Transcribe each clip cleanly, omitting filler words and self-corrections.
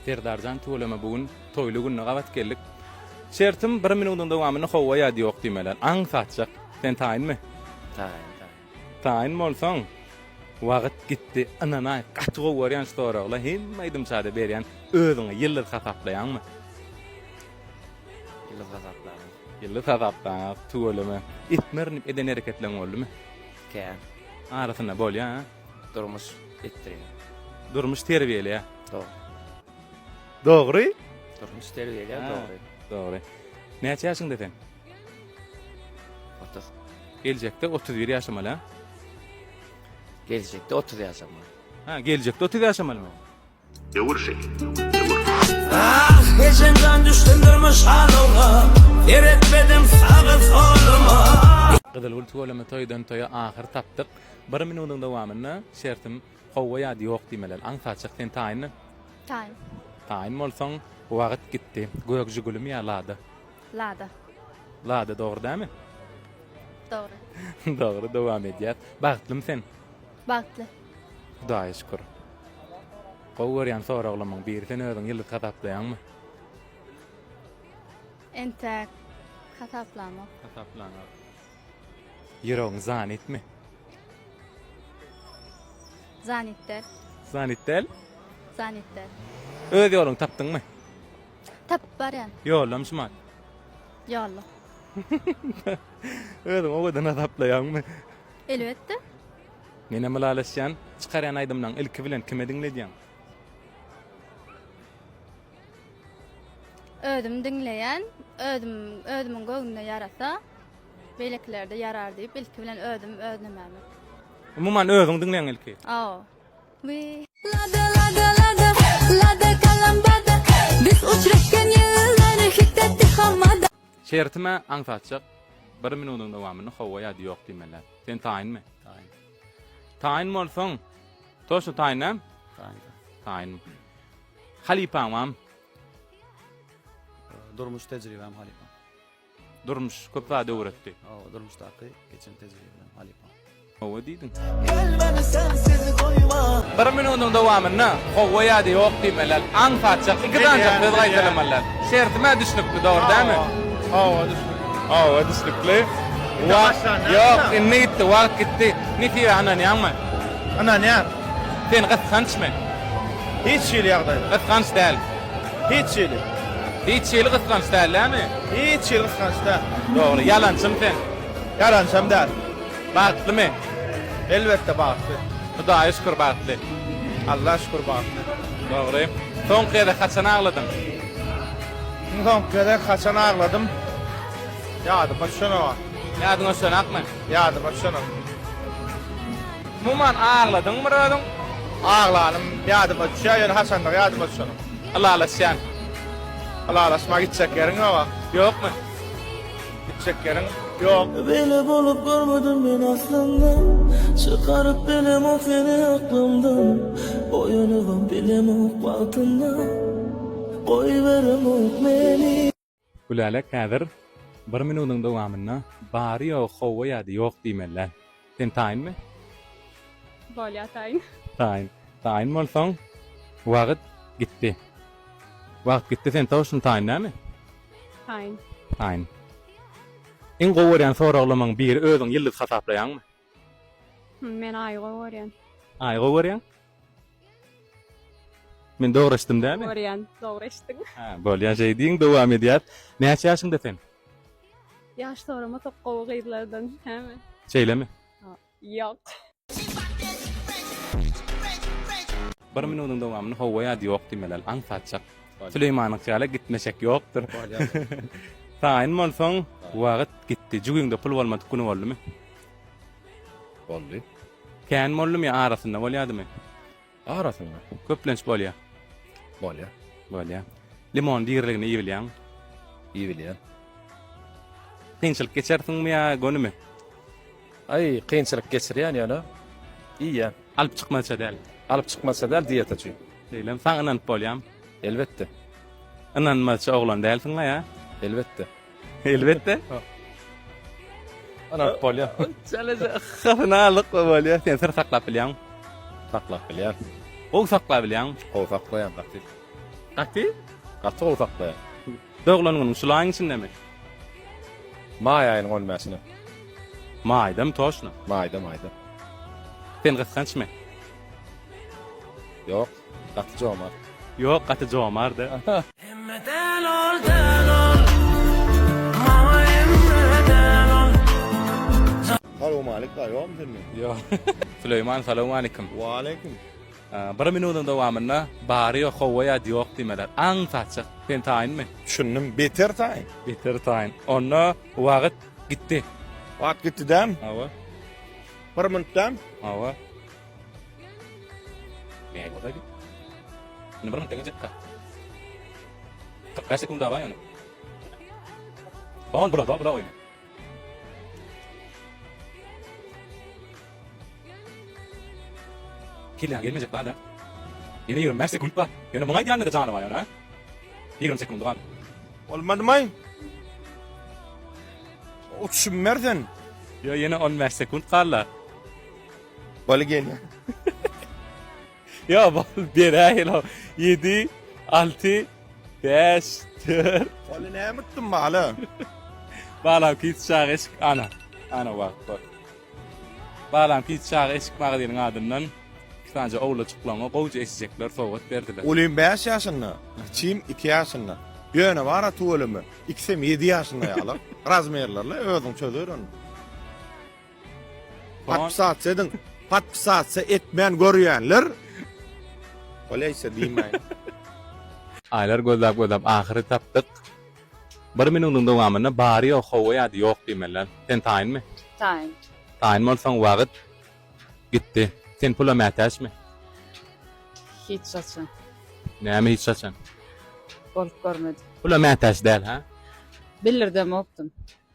Serdarjan tüweleme bu gün toýly günde gabat geldik. Şertim bir minudyň dowamynda howwa ýa-da ýok diýmeli. Aňsatjak. Sen taýynmy? Taýyn, taýyn. Taýyn bolsaň, wagt gitdi. Ynanaý, gaty gowy görýän şu soragla hemme aýdymçada berýän. Özüňi ýyldyz hasaplaýaňmy? Ýyldyz hasaplaýan. Ýyldyz hasaplaýaň, tüweleme. Etmerin diýip eden hereketleň boldumy? Kän. Arasynda bolýa, a? Durmuş etdirýär. Durmuş terbiýeleýär. Dogry. Dogry? Durmuş terbiýeleýär, dogry. Dogry. Näçe ýaşyňda sen? 30. Geljekde 31 ýaşamaly, a? Geljekde 30 ýaşamaly. Ha, geljekde 30 ýaşamalymy? Döwür şeýle, döwür. Ah ejemjan düşdüm durmuş alawna Seretmedim saga soluma. Gyzylgül tüweleme toýdan toýa ahyr tapdyk. Bir minudyň dowamynda şertim howwa ýa-da ýok diýmeli. Aňsatjak sen taýynmy? Taýyn. Taýyn bolsaň wagt gitdi. Gök žigulimi ýa lada? Lada. Lada dogry dämi? Dogry. Dogry dowam edýäs. Bagtlymy sen? Bagtly. Hudaýa şükür. Gowy görýän soraglamyň biri sen özüň ýyldyz hasaplaýaňmy? Entäk hasaplamok. Hasaplaňok. Ýüregiň zanitmi? Zanit däl. Zanit däl? Zanit däl. Öz ýoluňy tapdyňmy? Tapyp barýan. Ýoldamy şumat? Ýolda. Özüň owadan hasaplaýaňmy? Elbetde. Menem ylalaşýan. Çykarýan aýdymlaň ilki bilen kime diňledýäň? Özüm diňleýän, özüm özümiň göwnüne ýarasa, beýlekilerde ýarar diýip ilki bilen özüm öz nemämi. Umuman özüň diňleýäň ilki. Aw. We. Lada lada lada lada kalambada Biz uçraşkan ýyllar hikmetli hamada. Şertim-ä aňsatjak, bir minudyň dowamynda hawa ýa-da ýok diýmeli. Sen taýynmy? Taýyn. Taýyn bolsaň, toşno taýyn dämi? Taýyn. Taýyn. Halypaň barmy? Durmuş tejribäm halypam. Durmuş köp zat öwretdi. Hawa, durmuşdaky geçen tejribem halypam. Hawa diýdiň. Gel meni sensiz goýma. Bir minudyň dowamynda hawa ýa-da ýok diýmeli. Aňsatjak iki sanjak söz gaýtalamaly. Şertim-ä düşnükli, dogry dälmi? Hawa, düşnükli. Hawa, düşnükli. Wagt ýok, indi gitdi, wagt gitdi. Nesibä ynanýaňmy? Ynanýan. Sen gysgançmy? Hiç hili ýagdaýda. Gysganç däl. Hiç hili. Hiç hili gysganç däl dälmi? Hiç hili gysganç däl. Dogry. Ýalançymy sen? Ýalançam däl. Bagtlymy? Elbetde bagtly. Hudaýa şükür bagtly. Alla şükür bagtly. Dogry. Soňky gezek haçan agladyň? Iň soňky gezek haçan agladym? Ýadyma düşenok. Ýadyňa düşenokmy? Ýadyma düşenok. Umuman agladyňmy bir özüň? Aglanym ýadyma düşýär, ýöne haçandygy ýadyma düşenok. Ylalaşýan. Ylalaşma gitjek ýeriň ýok-a. Ýokmy? Gitjek ýeriň ýok. Beýle bolup görmedim men aslynda Çykaryp bilemok seni aklymdan Oýanybam bilemok wagtynda Goýberemok meni. Gülälek häzir bir minudyň dowamynda bary-ýogy hawa ýa-da ýok diýmeli däl. Sen taýynmy? Bolýa taýyn. Taýyn. Taýyn bolsaň wagt gitdi. Wagt gitdi sen toşny taýyn dälmi? Taýyn. Taýyn. Iň gowy görýän soraglamyň biri özüň ýyldyz hasaplaýaňmy? Men Aýy gowy görýän. Aýy gowy görýäň? Men dogry eşitdim dämi? Görýän, dogry eşitdiň. Hä, bolýa şeý diýiň, dowam edýäs. Näçe ýaşyňda sen? Ýaş soramasak gowy gyzlardan, hämi? Şeýlemi? Ýok. Bir minudyň dowamynda hawa ýa-da ýok diýmeli. Aňsatjak. Süleýmanyň hyýaly gitmeşek ýokdur. Taýyn bolsaň, wagt gitdi. Jübiňde pul bolmadyk güni boldumy? Boldy. Kän boldumy ýa arasynda bolýadymy? Arasynda. Köplenç bolýa. Bolýa. Bolýa. Limon diriligine iýibilýäňmi? Iýibilýän. Kynçylyk geçersiňmi ýa gönümi? Aý, kynçylyk geçirýän ýöne iýýän. Alyp çykmaça däl. Alyp çykmaça däl diýeta üçin. Şeýlemi? Saňa ynanyp bolýamy? Elbetde. Ynanmazça oglan dälsiň-la ýa? Elbetde. Elbetde. Ynanyp bolýar. Çalaja yhhasyny aldyk we bolýar. Sen syr saklap bilýäňmi? Saklap bilýän. Gowy saklap bilýäňmi? Gowy saklaýan gaty. Gaty? Gaty gowy saklaýan. Doglan günüň şul aýyň içindemi? Maý aýynyň on bäşine. Maýdamy toşno? Maýda maýda. Sen gysgançmy? Ýok, gaty jomart. Ýok, gaty jomart. Hemme däl ol däl ol Maňa hemme däl ol. Salowmalik bar ýokmy sende? Ýok. Süleýman salowmalikim. Waleýkim. Bir minudyň dowamynda bary ýok howwa ýa ýok diýmeler. Aňsatjak. Sen taýynmy? Düşündim. Beter taýyn. Beter taýyn. Onda wagyt gitdi. Wagt gitdi dämi? Hawa. Bir minut dämi? Hawa. Näme boldy? Indi bir minutda geljek-ka. 45 sekund bar ýöne. On bura, bura oýun. Kelläň gelmejek bar-da. Ýene 25 sekund bar. Ýöne muňa aýdýan-da jany bar ýöne. 20 sekundy galdy. Bolmadymaý? Uçuşym ber sen. Ýo, ýene 15 sekund galdy. Baly gelýär. Ýo, bol beräýeli. 7 6 5 4 Baly näme etdim bala? Balam kiç çaga eşik ana. Ana wagt bor. Balam kiç çaga eşik magazynyň adyndan iki sanja owlajyklaňa gowja eşijekler sowgat berdiler. Ulym 5 ýaşynda, kiçim 2 ýaşynda. Ýöne bara tüweleme, ikisem 7 ýaşynda ýaly. Razmerlerle özüň çözer ony. Podpisatsa ediň. Podpisatsa etmän görýänler Bolýaýsa diýmäýin. Aýlar gözläp gözläp ahyry tapdyk. Bir minudyň dowamynda bary ýok hawa ýa-da ýok diýmeliler. Sen taýynmy? Taýyn. Taýyn bolsaň wagyt gitdi. Sen pula mätäçmi? Hiç haçan. Näme hiç haçan? Bolup görmedim. Pula mätäç däl hä? Bildirdemokdym.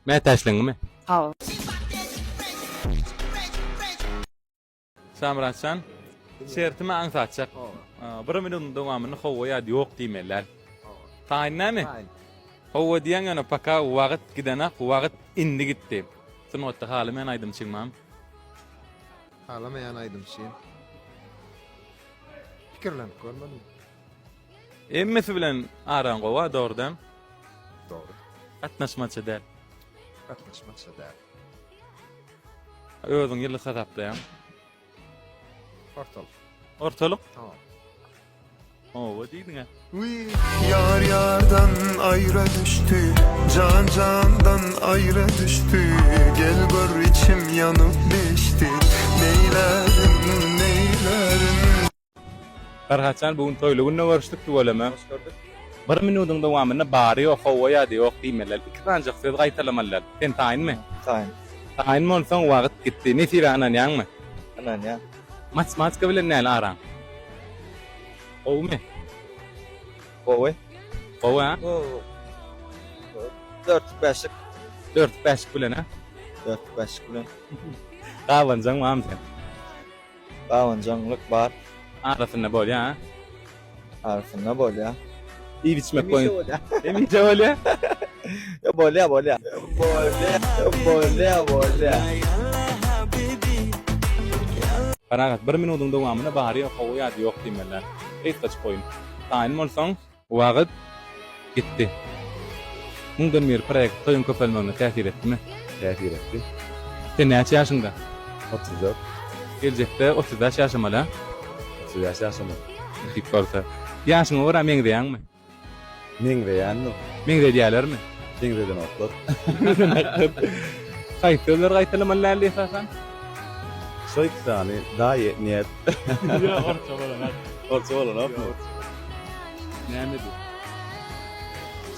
Mätäçligiňmi? Hawa. Şamyratjan, şertimi aňsatjak. Bir minutyň dowamynda hawa ýa-da ýok diýmeli däl. Taýyn dälmi? Taýyn. Hawa diýeň ýöne paka wagyt gidenak, wagyt indi gitdi. Sungatda halamaýan aýdymçyň barmy? Halamaýan aýdymçym. Pikirlenip görmedim. Hemmesi bilen araň gowy-a, dogry dämi? Dogry. Gatnaşmaça däl. Gatnaşmaça däl. Özüň ýyllyk hasaplaýaň. Ortalyk. Ortalyk? Tamam. Owa diýdiň-ä. Ýar ýardan aýra düşdi Jan jandan aýra düşdi Gel gör içim ýanyp bişdi Neýlärin neýlärin. Farhatjan bu gün toýly günde görüşdik tüweleme. Hoş gördük. Bir minudyň dowamynda bary ýok hawa ýa-da ýok diýmeliler. Iki sanjak söz gaýtalamalylar. Sen taýynmy? Taýyn. Taýyn bolsaň wagt gitdi. Nesibä ynanýaňmy? Ynanýan. Matematika bilen näli araň? Gowumy? Gowy. Gowy ha? Gowy. Dörtlük bäşlik. Dörtlük bäşlik bilen ha? Dörtlük bäşlik bilen. Gabanjaň barmy sen? Gabanjaňlyk bar. Arasynda bolýa ha? Arasynda bolýa. Iýip içmek boýun. Hemişe bolýa. Ýa bolýa bolýa. Bolýa bolýa bolýa. Parahat bir minudyň dowamynda bary ýok hawa ýa-da ýok diýmeliler. Gysgajyk oýun. Taýyn bolsaň. Wagt gitdi. Müňden biri proýekt toýuň köpelmegine täsir etdimi? Täsir etdi. Sen näçe ýaşyňda? 34. Geljekde 35 ýaşamaly a? 35 ýaşamaly. Nesip bolsa. Ýaşyňa görä meňzeýäňmi? Meňzeýändir. Meňzedýälermi? Meňzedenoklar. Haýsy sözleri gaýtalamaly däldi esasan? Şo iki sany, daýy, net. Ýok, orça bolanok. Orça bolanokmy? Nämedi?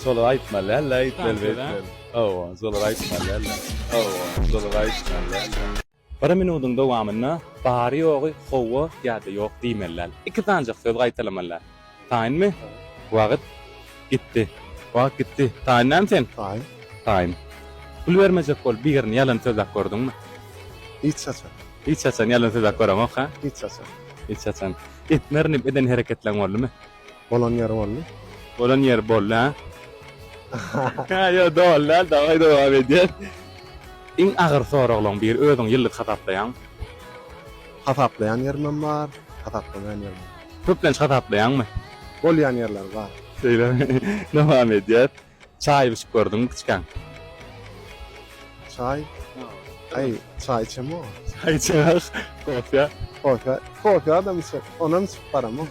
Şolary aýtmaly däl-le, aýtmaly beýtmeli. Hawa, şolary aýtmaly däl-le. Hawa, şolary aýtmaly däl-le. Bir minudyň dowamynda bary-ýogy hawa ýa-da ýok diýmeli däl. Iki sanjak söz gaýtalamaly däl. Taýynmy? Wagt gitdi. Wagt gitdi. Taýyn dälmi sen? Taýyn. Taýyn. Pul bermejek bolup birini ýalan sözläp gördüňmi? Hiç haçan. Hiç haçan ýalan sözläp göreňok, ha? Hiç haçan. Hiç haçan. Etmerin diýip eden hereketleň boldumy? Bolan ýeri boldy. Bolan ýeri boldy, ha? Ha, ýok, doly däl, daway dowam edýär. Iň agyr soraglaryň biri özüň ýyllyk hasaplaýaň. Hasaplaýan ýerimem bar, hasaplamaýan ýerimem. Köplenç hasaplaýaňmy? Bolýan ýerleri bar. Şeýlemi? Dowam edýäs. Çaý bişip gördüňmi kiçikäň? Çaý? Aý, çaý içemok. Çaý içeňok. Kofe? Kofe, kofe adam içer. Onam içip baramok.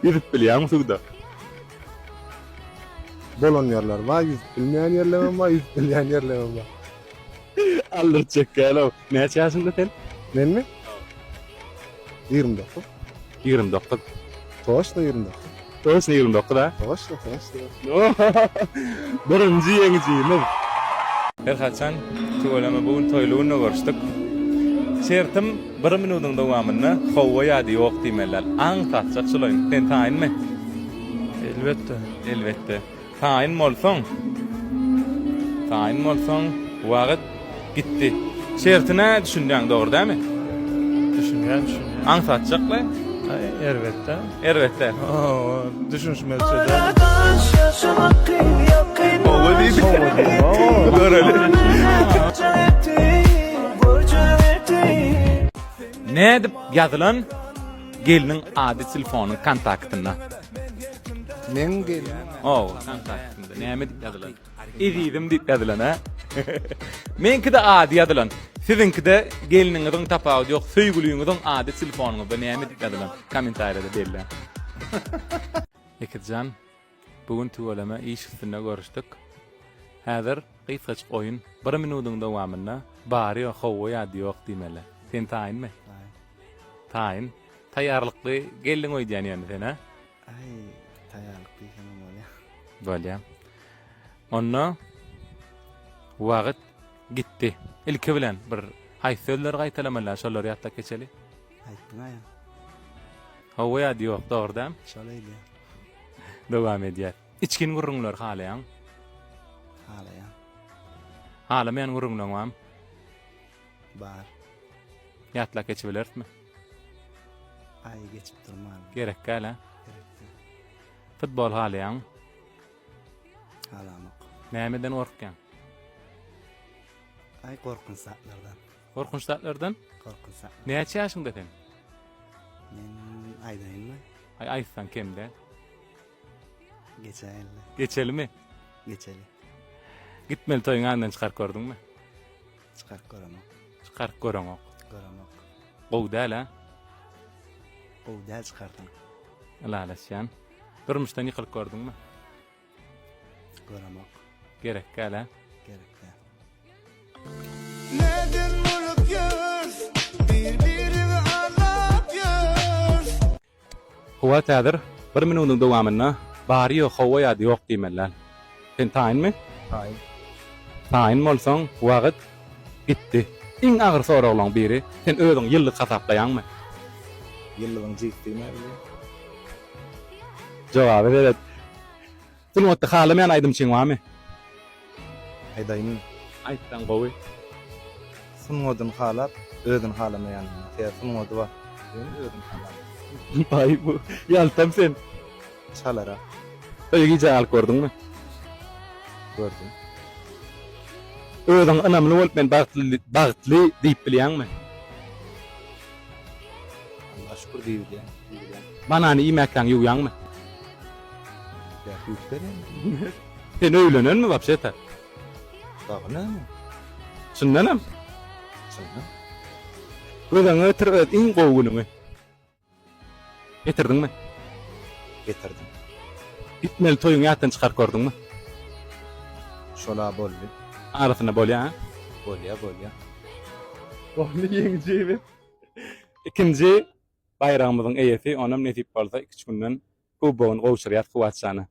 Ýüzüp bilýäňmi suwda? Bolan ýerler bar, ýüzüp bilmeýän ýerlerem bar, ýüzüp bilýän ýerlerem bar. Aldyrtjak gel-ow. Näçe ýaşyňda sen? Menmi? 29. 29. Toçno 29. Toçno 29 a? Toçno, toçno. Birinji ýeňijimiz. Her haçan tüweleme bu gün toýly günde görüşdik. Şertim bir minudyň dowamynda hawa ýa-da ýok diýmeli däl. Aňsatjak şul oýun. Sen taýynmy? Elbetde. Elbetde. Taýyn bolsaň, taýyn bolsaň, wagt gitdi. Şertine düşünýäň, dogry dälmi? Düşünýän, düşünýän. Aňsatjakly? Aý, erbetde. Erbetde. Hawa, düşünişmezçe däl. Hawa diýdi. Göreli. Nädip ýazylan gelniň ady telefonyň kontaktynda? Meň gelnim. Hawa, kontaktynda näme diýip ýazylan? Ezizim diýip ýazylan, hä? Meňkide ady ýazylan. Siziňkide gelniňiziň tapawudy ýok, söýgüliňiziň ady telefonyňyzda näme diýip ýazylan? Kommentariýada belläň. Ekizjan, bu gün tüweleme iş üstünde görüşdik. Häzir gysgajyk oýun, bir minudyň dowamynda bary hawa ýa-da ýok diýmeli. Sen taýynmy? Taýyn. Taýyn. Taýýarlykly geldiň öýdýän ýöne sen, hä? Aý, taýýarlyk diýseňem bolýar. Bolýar. Onda wagt gitdi. Ilki bilen bir haýsy sözleri gaýtalamaly, şolary ýatlap geçeli. Aýtdyň aýa. Hawa ýa-da ýok, dogry däl? Şol öýdýän. Dowam edýär. Içgin gürrüňleri halaýaň? Halaýan. Halamaýan gürrüňleň barmy? Bar. Ýatlap geçibilerismi? Aý geçip durman. Gerek däl a? Gerek däl. Futbol halaýaňmy? Halamok. Nämeden gorkýaň? Aý gorkunç zatlardan. Gorkunç zatlardan? Gorkunç zatlardan. Näçe ýaşyňda sen? Men aýdaýynmy? Aý aýtsaň kem däl. Geçäýeli. Geçelimi? Geçeli. Gitmeli toýuň aňdan çykaryp gördüňmi? Çykaryp göremok. Çykaryp göreňok. Göremok. Gowy däl a? Gowy däl çykarsaň. Ylalaşýan. Durmuşdan ýykylyp gördüňmi? Göremok. Gerek däl a? Gerek däl. Neden bolup ýörs, bir-birigi aldap ýörs. Kuwwat häzir bir minudyň dowamynda bary ýok hawa ýa-da ýok diýmeli däl. Sen taýynmy? Taýyn. Taýyn bolsaň wagt gitdi. Iň agyr soraglaň biri sen özüňi ýyldyz hasaplaýaňmy? Ýyldyzyň jigisi diýmä bilýän. Jogaba seret. Sungatda halamaýan aýdymçyň barmy? Aýdaýynmy? Aýtsaň gowy. Sungadyny halap, özüni halamaýan. Sebäbi sungady bar. Ýöne özüni halamaýan. Baý bu ýaltam sen. Çalara. Öýe gijä galyp gördüňmi? Gördüm. Özüňe ynamly bolup men bagtly bagtly diýip bilýäňmi? Allaha şükür diýip bilýän. Banany iýmäkäň ýuwýaňmy? Ýa ýuwup berýän. Sen öýlenenmi wapşeta? Dagy näme? Çyndanam? Çyndan. Göz öňüňe getir öz iň gowy günüňi. Getirdiňmi? Getirdim. Gitmeli toýuňy ýatdan çykaryp gördüňmi? Şola boldy. Arasynda bolýa a? Bolýa, bolýa. Boldy ýeňijimiz. Ikinji baýragymyzyň eýesi, onam nesip bolsa iki-üç günden kubogyny gowşurýas Kuwwat jana.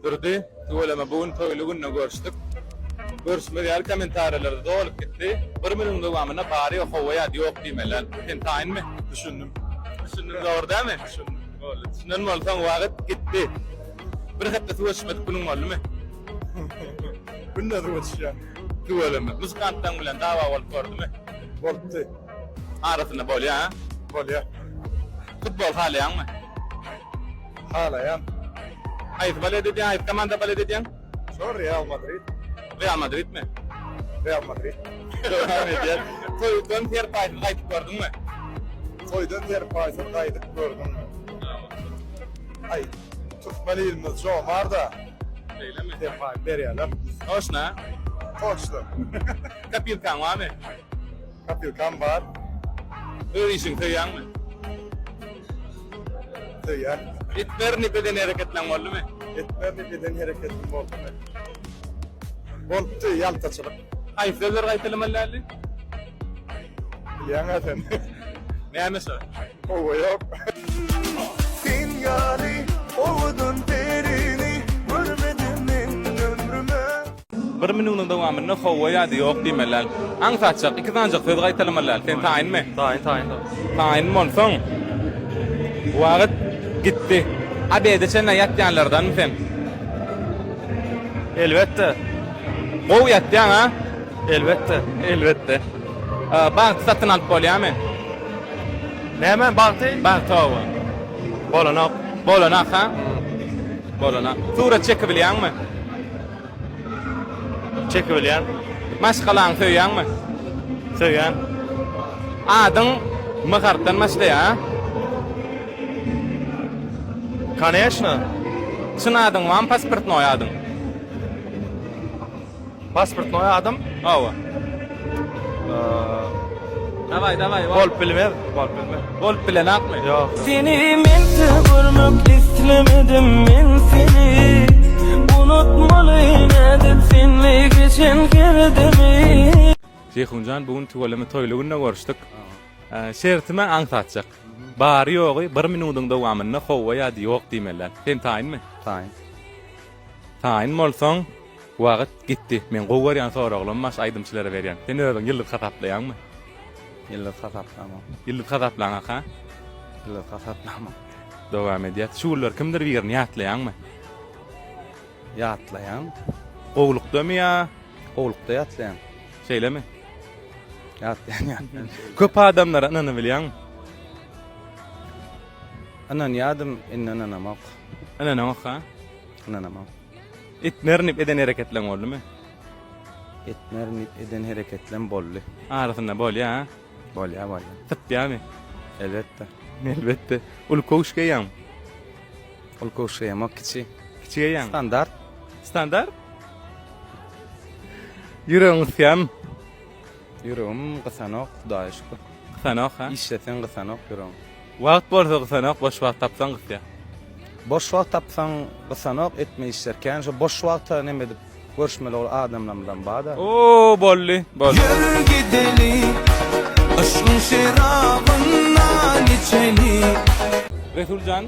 Durdy, tüweleme bu gün toýly günde görüşdik. Görüşmez ýaly kommentariýalarda dolup gitdi. Bir günüň dowamynda bary ýok hawa ýa-da ýok diýmeli. Sen taýynmy? Düşündim. Düşündiň dogry dälmi? Düşündim. Boldy. Düşünen bolsaň wagt gitdi. Bir hepde suwa düşmedik günüň boldumy? Günde suwa düşýän. Tüweleme. Muzykantlaň bilen dawa bolup gördümi? Bolupdy. Arasynda bolýa ha? Bolýa. Futbol halaýaňmy? Halaýan. Haýsy balet edýäň? Haýsy komanda balet edýäň? Şo Real Madrid. Real Madridmi? Real Madrid. Dowam edýär. Toýdan serpaýsyz gaýdyp gördüňmi? Toýdan serpaýsyz gaýdyp gördüňmi? Aý, türkmen ilimiz jomart-a. Şeýlemi? Serpaý berýärler. Toşna? Toşna. Kopilkaň barmy? Kopilkam bar. Öz işiňi söýýäňmi? Söýýän. Etmerin beden hereketleň boldumy? Etmerin beden hereketim boldumy? Bolupdy, ýaltaçylyk. Haýsy sözleri gaýtalamaly däldi? Bilýäň-ä sen. Näme şo? Hawa ýok. Sen ýaly owadan perini görmedim men ömrüme. Bir minudyň dowamynda hawa ýa-da ýok diýmeli däl. Aňsatjak, iki sanjak söz gaýtalamaly däl. Sen taýynmy? Taýyn, taýyn. Taýyn bolsaň, wagt gitdi. Obede çenli ýatýanlardanmy sen? Elbetde. Gowy ýatýaň a? Elbetde. Elbetde. Bagty satyn alyp bolýarmy? Näme bagty? Bagty hawa. Bolanok. Bolanok ha? Bolanok. Surat çekibilýäňmi? Çekibilýän. Maşgalaňy söýýäňmi? Söýýän. Adyň M harpdan başlaýar ha? Koneçno. Çyn adyň barmy pasportnoý adyň? Pasportnoý adym? Hawa. Daway daway. Bolup bilmez, bolup bilmez. Bolup bilenakmy? Ýok. Seni mensiz görmek islemedim men seni Unutmaly nädip senli geçen her demi. Jeýhunjan bu gün tüweleme toýly günde görüşdik. Şertime aňsatjak. Bary ýogy bir minudyň dowamynda howwa ýa-da ýok diýmeliler. Sen taýynmy? Taýyn. Taýyn bolsaň wagt gitdi. Men gowy görýän soraglam baş aýdymçylara berýän. Sen özüňi ýyldyz hasaplaýaňmy? Ýyldyz hasaplamok. Ýyldyz hasaplaňak ha? Ýyldyz hasaplamok. Dowam edýäs. Şu günler kimdir birini ýatlaýaňmy? Ýatlaýan. Gowulykdamy ýa? Gowulykda ýatlaýan. Şeýlemi? Ýatlaýan ýatlaýan. Köp adamlara ynanybilýäňmi? Ynanýadym, indi ynanamok. Ynanaňok ha? Ynanamok. Etmerin diýip eden hereketleň boldumy? Etmerin diýip eden hereketlem boldy. Arasynda bolýa ha? Bolýa, bolýa. Sypýamy? Elbetde. Elbetde. Uly köwüş geýýäňmi? Uly köwüş geýemok, kiçi. Kiçi geýýäňmi? Standart. Standart? Ýüregiň gysýamy? Ýüregim gysanok, Hudaýa şükür. Gysanok ha? Işleseň gysanok ýüregiň. Wagt bolsa gysanok, boş wagt tapsaň gysýar. Boş wagt tapsaň gysanok, etme işler kän. Şo boş wagta neme edip görüşmeli ol adamlarymyzam bar-da. Oo boldy, boldy. Ýör gideli, yşgyň şerabyndan içeli. Resuljan,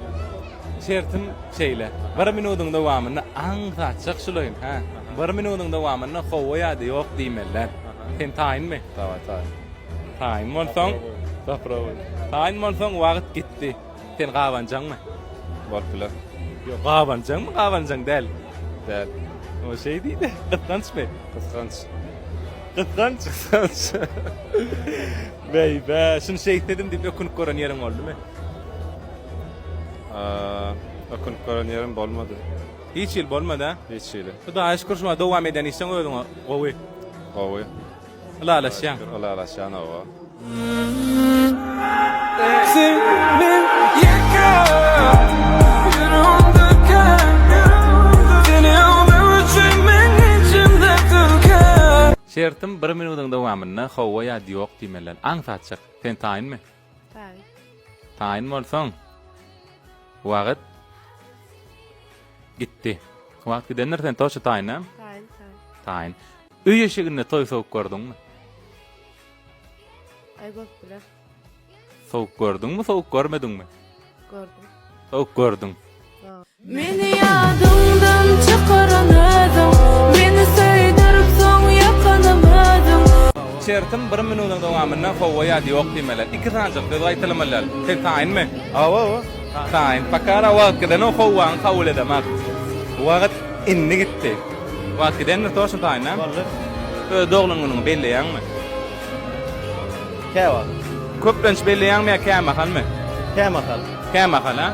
şertim şeýle. Bir minudyň dowamynda aňsatjak şulaýyn, hä? Bir minudyň dowamynda hawa ýa-da ýok diýmeliler. Sen taýynmy? Dawaý taýyn. Taýyn bolsaň, Poprobuý. Taýyn bolsaň wagt gitdi. Sen gabanjaňmy? Bolup biler. Ýok, gabanjaňmy, gabanjaň däl? Däl. O şeý diýdi. Gysgançmy? Gysganç. Gysganç. Gysganç. Beý-be, şuny şeýtsedim diýip ökünip gören ýeriň boldumy? Ökünip gören ýerim bolmady. Hiç hili bolmady-a? Hiç hili. Hudaýa şükür şuňa dowam edýän işleň özüňe gowy. Gowy. Ylalaşýaň. Ylalaşýan hawa. Sen men ýeke ýüregimde Seni ýok üçin men içimde tülke. Şertim bir minudyň dowamynda hawa ýa-da ýok diýmeliler. Aňsatjak. Sen taýynmy? Taýyn. Taýyn bolsaň wagt gitdi. Wagt gidendir sen toçy taýyn a? Taýyn taýyn. Taýyn. Öý eşiginde toý sowuk gördüňmi? Aý bolup biler. Sowuk gördüňmi, sowuk görmediňmi? Gördüm. Sowuk gördüň. Meni ýadyňdan çykaran özüň, Meni söýdürip soň ýakanam özüň. Şertim bir minudyň dowamynda hawa ýa-da ýok diýmeli. Iki sanjak söz gaýtalamaly däl. Sen taýynmy? Hawa, hawa. Taýyn. Pakara wagt gidenok howwaňy kabul edemok. Wagt indi gitdi. Wagt gidendir toşny taýyn a? Boldy. Öz doglan günüňi belleýäňmi? Käwagt. Köplenç belleýäňmi ýa kämahalmy? Kämahal. Kämahal a?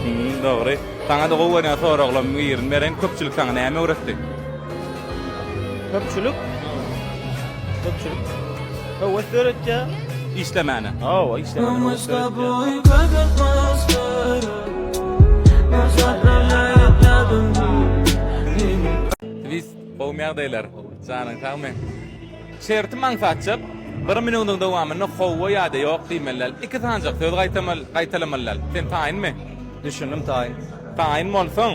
Hmm, dogry. Saňa-da gowy görýän soraglamyň birini bereýin. Köpçülik saňa näme öwretdi? Köpçülik? Köpçülik höwes döretýär. Işlemäne. Hawa, işlemäne höwes döretýär. Gowmy ýagdaýlar? Janyň sagmy? Şertim aňsatjak, bir minudyň dowamynda howwa ýa-da ýok diýmeli däl. Iki sanjak söz gaýtamaly, gaýtalamaly däl. Sen taýynmy? Düşündim taýyn. Taýyn bolsaň,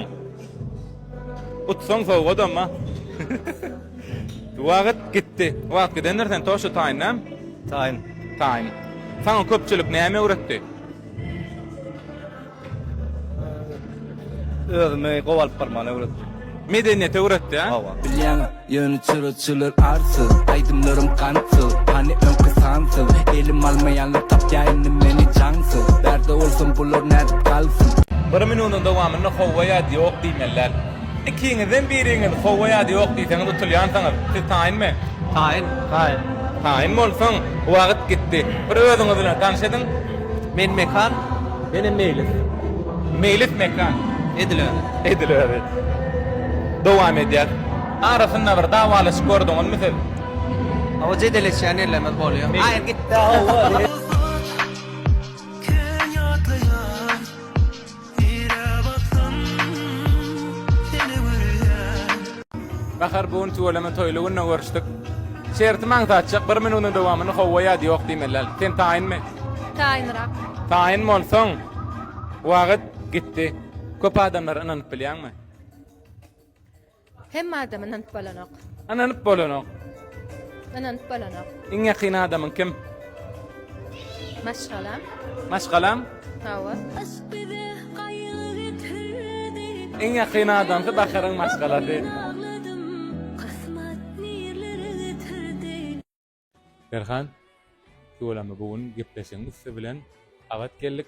utsaň sowgadam-a. Wagt gitdi. Wagt gidendir sen toşa taýyn dämi? Taýyn. Taýyn. Saňa köpçülik näme öwretdi? Özümi gowy alyp barmany öwretdi. Medeniýeti öwretdi, a? Hawa. Bilýäň, ýöne çyraçylar arsyz Aýdymlarym gantsyz, hany öňki sansyz Elim almaýanlar tapýar indi meni jaňsyz Bärde bolsam bular nädip galsyn. Bir minudyň dowamynda howwa ýa-da ýok diýmeli däl. Ikiňizden biriňiz howwa ýa-da ýok diýseňiz utulýansyňyz. Siz taýynmy? Taýyn. Taýyn. Taýyn bolsaň, wagt gitdi. Bir özüňiz bilen tanyş ediň. Men Mekan. Menem Meýlis. Meýlis Mekan. Edil özi. Edil özi. Dowam edýäs. Arasynda bir dawalaşyp gördüňizmi siz? Hawa jedeleşýän ýerlerimiz bolýar. Aýr gitdi. Kän ýatlaýan Nirä baksam seni görýän. Bahar bu gün tüweleme toýly günde görüşdik. Şertim aňsatjak bir minudyň dowamynda howwa ýa-da ýok diýmeli däl. Sen taýynmy? Taýynrak. Taýyn bolsaň wagt gitdi. Köp adamlara ynanyp bilýäňmi? Hemme adama ynanyp bolanok. Ynanyp bolanok. Ynanyp bolanok. Iň ýakyn adamyň kim? Maşgalam. Maşgalam? Hawa. Yşk bize gaýgy getirdi. Iň ýakyn adamsy Baharyň maşgalasy. Agladym, kysmat nirlere getirdi. Perhan, tüweleme bu gün gepleşigiň üsti bilen gabat geldik.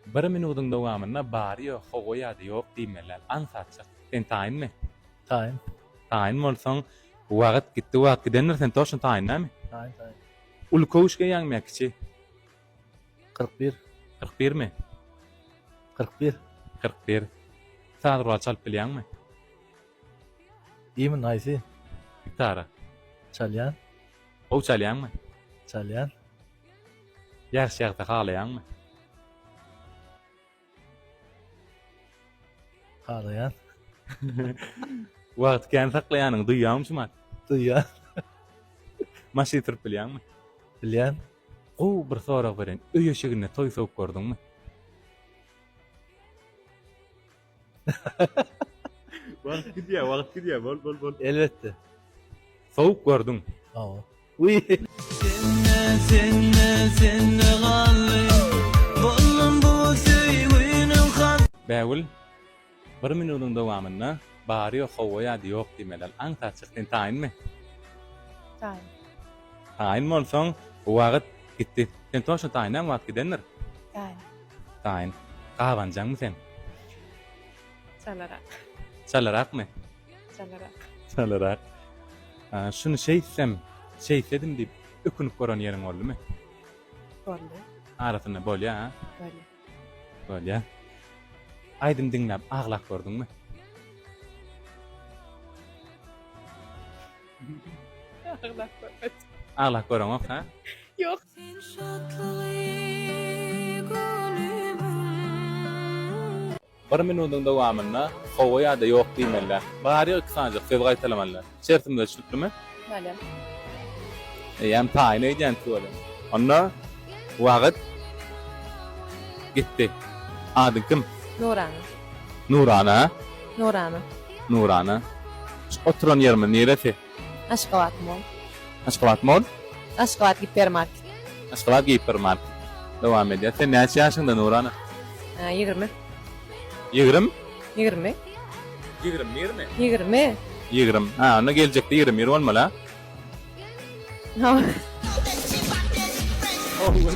Bir minudyň dowamynda bary ýok hawa ýa-da ýok diýmeli däl. Aňsatjak. Sen taýynmy? Taýyn. Taýyn bolsaň, wagt gitdi, wagt gidendir, sen toçno taýyn dälmi? Taýyn, taýyn. Uly köwüş geýýäňmi ýa kiçi? 41. 41 mi? 41. 41. Saz guraly çalyp bilýäňmi? Diýmin haýsy? Gitara. Çalýan. Gowy çalýaňmy? Çalýan. Ýagşy ýagsa halaýaňmy? Halaýan. Wagty kän saklaýanyňy duýýaňmy şumat? Duýýan. Maşyn sürüp bilýäňmi? Bilýän. Gowy bir sorag bereýin. Öý eşiginde toý sowup gördüňmi? Wagt gidýär, wagt gidýär. Bol, bol, bol. Elbetde. Sowuk gördüň. Hawa. Wiý. Sende, sende, sende galdy. Boldum bu söýginiň has. Bägül, bir minudyň dowamynda bary ýok hawa ýa-da ýok diýmeli. Aňsatjyk sen taýynmy? Taýyn. Taýyn bolsaň, wagt gitdi. Sen toçno taýyn dämi wagt gidendir? Taýyn. Taýyn. Gabanjaňmy sen? Çalarak. Çalarakmy? Çalarak. Çalarak. Şuny şeýtsem, şeýtsedim diýip ökünip gören ýeriň boldumy? Boldy. Arasynda bolýa, ha? Bolýa. Bolýa. Aýdym diňläp aglap gördüňmi? Aglap görmedim. Aglap göreňok, ha? Ýok. Sen şatlygy gönümiň. Bir minudyň dowamynda hawa ýa-da ýok diýmeliler. Bary-ýogy iki sanyjak söz gaýtalamalylar. Şertimiz düşnüklimi? Bolýar. Eýýäm taýyn öýdýän tüweleme. Onda wagt gitdi. Adyň kim? Nurana. Nurana? Nurana. Nurana. Şu oturan ýerimiz niresi? Aşgabat mall. Aşgabat mall? Aşgabat gipermarket. Aşgabat gipermarket. Dowam edýär. Sen näçe ýaşyňda Nurana? 20. 20? 20. 21 mi? 20. 20. Ha, onda geljekde 21 bolmaly, ha? Hawa. Hawa.